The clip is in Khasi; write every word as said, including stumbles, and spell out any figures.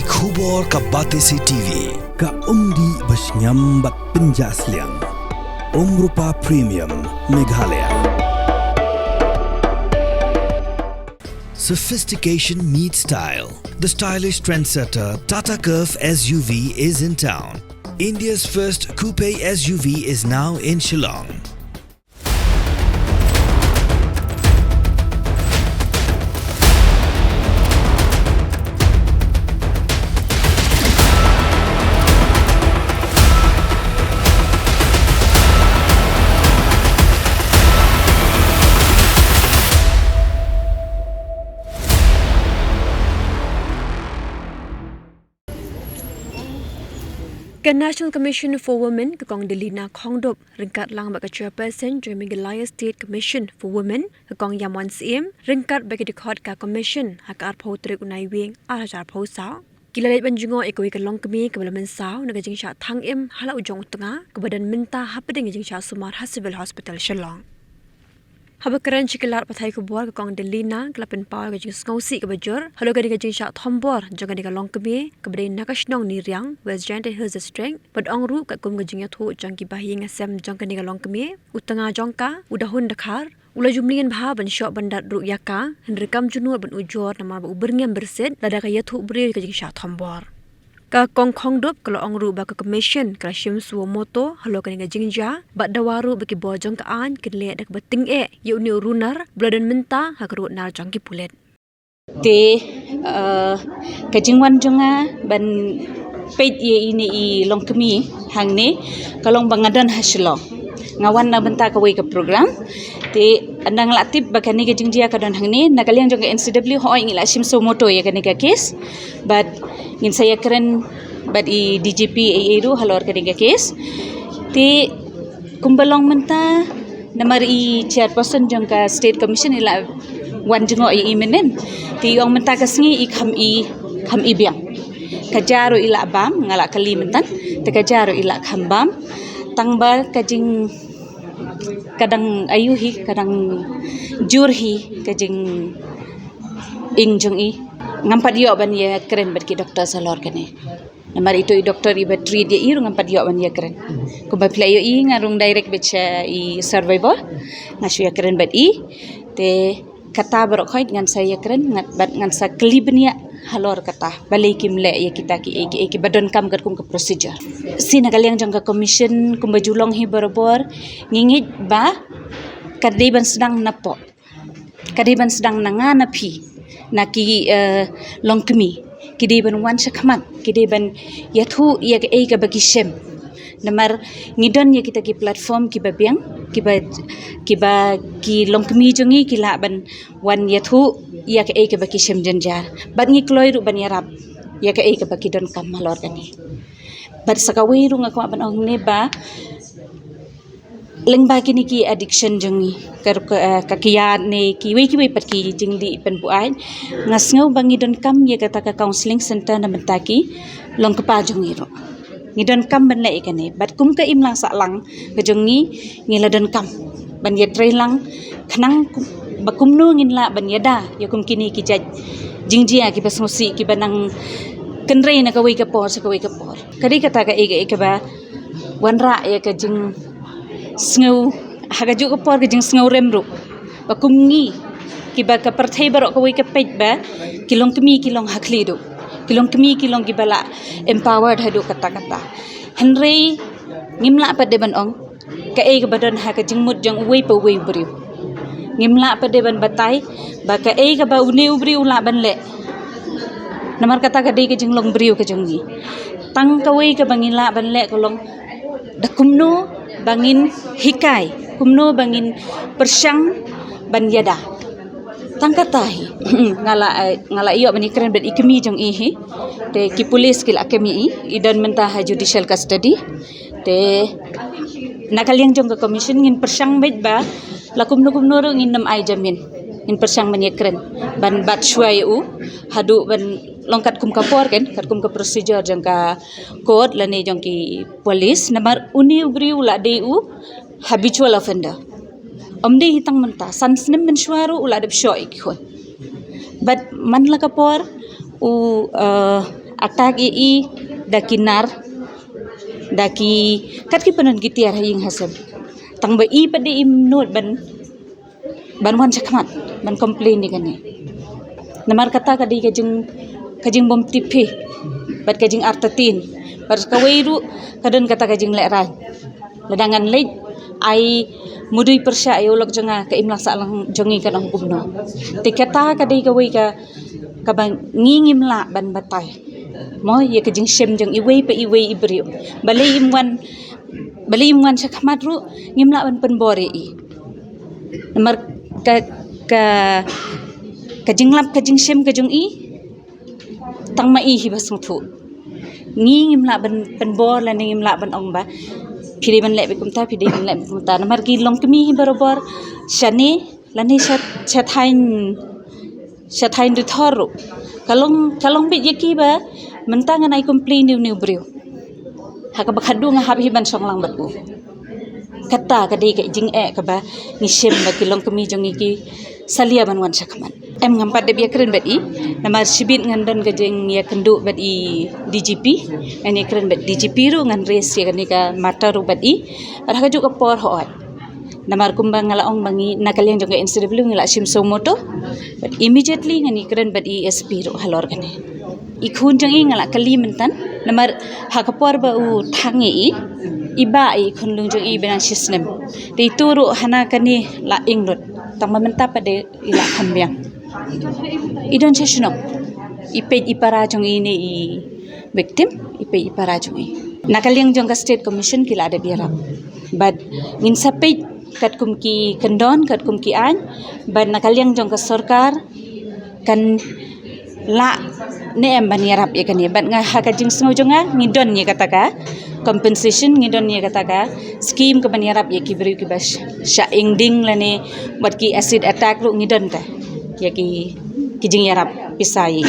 Khubor ka Batesi T V, ka umdih ba shngiam bad pynjah sliang. Umrupa Premium, Meghalaya. Sophistication meets style. The stylish trendsetter Tata Curvv S U V is in town. India's first coupe S U V is now in Shillong. Ka National Commission for Women, ka Kong Delina Khongdup, ryngkat lang bad ka Chairperson jong ka Meghalaya State Commission for Women, ka Kong Yamon Syiem, ryngkat bad ki dkhot ka Commission, ha ka arphew tarik u Naiwieng, ar hajar arphew saw, ki la leit ban jngoh ïa kawei ka longkmie kaba la mynsaw na ka jingshah thang im ha la u jong u tnga, kaba don mynta hapdeng ka jingshah sumar ha Civil Hospital Shillong. Haba kren sha ki lad pathai khubor, ka Kong Delina ka la pynpaw ïa ka jingsngewsih kaba jur halor kane ka jingshah thombor jong kane ka longkmie kaba dei na ka shnong Niriang, West Jaintia Hills District, bad ong ruh katkum ka jingïathuh jong ki bahaïing hasem jong kane ka longkmie, u tnga jong ka, u Dahun Dkhar, u la ju mlien bha ban shoh ban dat ruh ïa ka, hynrei kam ju nud ban ujor namar ba u byrngem byrsit lada ka ïathuh briew ïa ka jingshah thombor. Ka Kong Khongdup ka la ong ruh ba ka Commission ka la shim suo moto halor kane ka jingjia, bad dawa ruh ba ki bor jong ka aiñ kin leh da kaba tyngeh ïa une u runar ba la don mynta ha ka runar jong ki pulit. Te, eh, ka jingwan jong nga ban peit ïa ine i longkmie hangne ka long ba nga don ha Shillong. Nga wan na bynta kawei ka program. Te ynda nga la tip ba kane ka jingjia ka don hangne, na ka liang jong ka N C W, hooid, ngi la shim suo moto ïa kane ka case. Bad ngin sa ïakren bad i D G P ei ei ruh halor kane ka case. Te kumba long mynta, namar i Chairperson jong ka State Commission i la wan jngoh ïa i mynnin. Te i ong mynta ka sngi i kham i, kham i biang. Ka ja ruh i la bam, nga la kylli mynta, te ka ja ruh i la kham bam. Tang ba ka jing, ka dang ayu hi, ka dang jur hi ka jingïeng jong i. Ngam pat ïoh ban ïakren bad ki doctor halor kane. Namar ito i doctor iba treat ïa i ruh ngam pat ïoh ban ïakren. Kumba phi la ïohi, nga rung direct beit sha i survivor, nga shu ïakren bad i. Te kata baroh khoit ngan sa ïakren, ngan, bad ngan sa kylli bniah halor kata, balei kim leh ïa kita kiei kiei kiba donkam katkum ka procedure. Shi na ka liang jong ka Commission, kumba ju long hi barabor, ngi ngeit ba ka dei ban sdang napoh, ka dei ban sdang na nga na phi, na ki, eh, longkmie. Ki dei ban wan shakhmat, ki dei ban ïathuh ïa kaei kaba ki shem. Namar ngi don ïa kita ki platform kiba biang, kiba, kiba ki longkmie jong ngi ki lah ban wan ïathuh ïa kaei kaba ki shem jynjar. Bad ngi kloi ruh ban ïarap ïa kaei kaba ki donkam halor kane. Bad sa kawei ruh nga kwah ban ong ne ba lyngba kine ki addiction jong ngi, ka, ka, eh, ka kiad ne kiwei kiwei pat ki jingdih pynbuaid, nga sngew ba ngi donkam ïa kata ka counselling center na bynta ki long kpa jong ngi ruh. Ngi donkam ban leh ïa kane. Bad kum ka imlang sahlang ka jong ngi, ngi la donkam ban ïatrei lang khnang kum, ba kumno ngin lah ban ïada ïa kum kine ki jait jingjia kiba sngewsih, kiba nang kynrei na kawei ka por sha kawei ka por. Ka dei kata kaei kaei kaba wanrah ïa ka jingsngew, ha kajuh ka por ka jingsngew rem ruh. Ba kum ngi, kiba ka pyrthei baroh kawei ka peit ba ki longkmie ki long ha khlieh duh, ki longkmie ki long kiba la empowered haduh katta katta. Hynrei ngim lah pat de ban ong kaei kaba don ha ka jingmut jong uwei pa uwei u briew. Ngim lah pat de ban batai ba kaei kaba une u briew u lah ban leh. Namar kata ka dei ka jinglong briew ka jong ngi. Tang kawei kaba ngi lah ban leh ka long da kumno ba ngin hikai, kumno ba ngin pyrshang ban ïada. Tang kata hi. Nga la, eh, nga la ïoh ban ïakren bad i kmie jong i hi. Te ki police ki la kem ïa i, i don mynta ha judicial custody. Te na ka liang jong ka Commission ngin pyrshang beit ba la kumno kumno ruh ngin nym ai jamin. Ngin pyrshang ban ïakren, ban bat shuwa ïa u haduh ban long katkum ka por, kan, katkum ka procedure jong ka court lane jong ki police. Namar une u briew u la dei u habitual offender. Ym dei hi tang mynta, san snem mynshuwa ruh u la dep shoh ïa ki khun. Bad man la ka por u, eh, Attack ïa i da ki nar, da ki, kat ki panon ki tiar ha ïing ha sem. Tang ba i pat de im nud ban, ban wan shakhmat ban complain ïa kane. Namar kata ka dei ka jing, ka jingbymtip hi bad ka jingartatien. Bad kawei ruh ka don kata ka jinglehrain. Lada ngan leit ai mudui pyrshah ïa u lok jong nga, ka imlang sahlang jong ngi ka long kumno. Te kata ka dei kawei ka, kaba ngi ngim lah ban batai mo ïa ka jingshem jong iwei pa iwei i briew. Balei im wan, balei im wan shakhmat ruh ngim lah ban pynbor ïa i. Namar ka, ka, ka jinglap ka jingshem ka jong i, tang ma i hi ba sngewthuh. Ngi ngim lah ban pynbor lane ngim lah ban ong ba phi dei ban leh beit kumta, phi dei ban leh beit kumta. Namar ki longkmie hi barabor shane lane sha, sha thaiñ, sha thaiñ Ri Thor ruh ka long, ka long beit ïa ki ba mynta ngan ai complain ïa une u briew, ha kaba khadduh nga hap hi ban shong lang bad u. Kata ka dei ka jingeh kaba ngi shem ba ki longkmie jong ngi ki salia ban wan shakhmat. Em, ngam pat dep ïakren bad i namar shibit ngan don ka jingïakynduh bad i DGP. Ngan ïakren bad DGP ruh, ngan raise ïa kane ka matter ruh bad i. Bad ha kajuh ka por hooid, namar kumba nga la ong ba ngi na ka liang jong ka NCW ngi la shim suo motu. Bad immediately ngan ïakren bad i SP ruh halor kane. I khun jong i nga la kylli myntan, namar ha ka por ba u thang ïa i, i bah ïa i khunlung jong i ba nang shisnem. Te itu ruh hana kane la ing lut. Tang ba mynta pat de i la kham biang. I don sha shnong. I peit i para jong i ne i victim, i peit i para jong i. Na ka liang jong ka State Commission ki la dep ïarap. Bad ngin sa peit katkum ki kyndon, katkum ki aiñ. Bad na ka liang jong ka sorkar kan lah ne em ban ïarap ïa kane. Bad nga ha ka jingsngew jong nga ngi don ïa kata ka compensation, ngi don ïa kata ka scheme ka ban ïarap ïa ki briew kiba sh-, shah ing ding lane wat ki acid attack ruh ngi don ka ïa ki, ki jingïarap pisa ïa.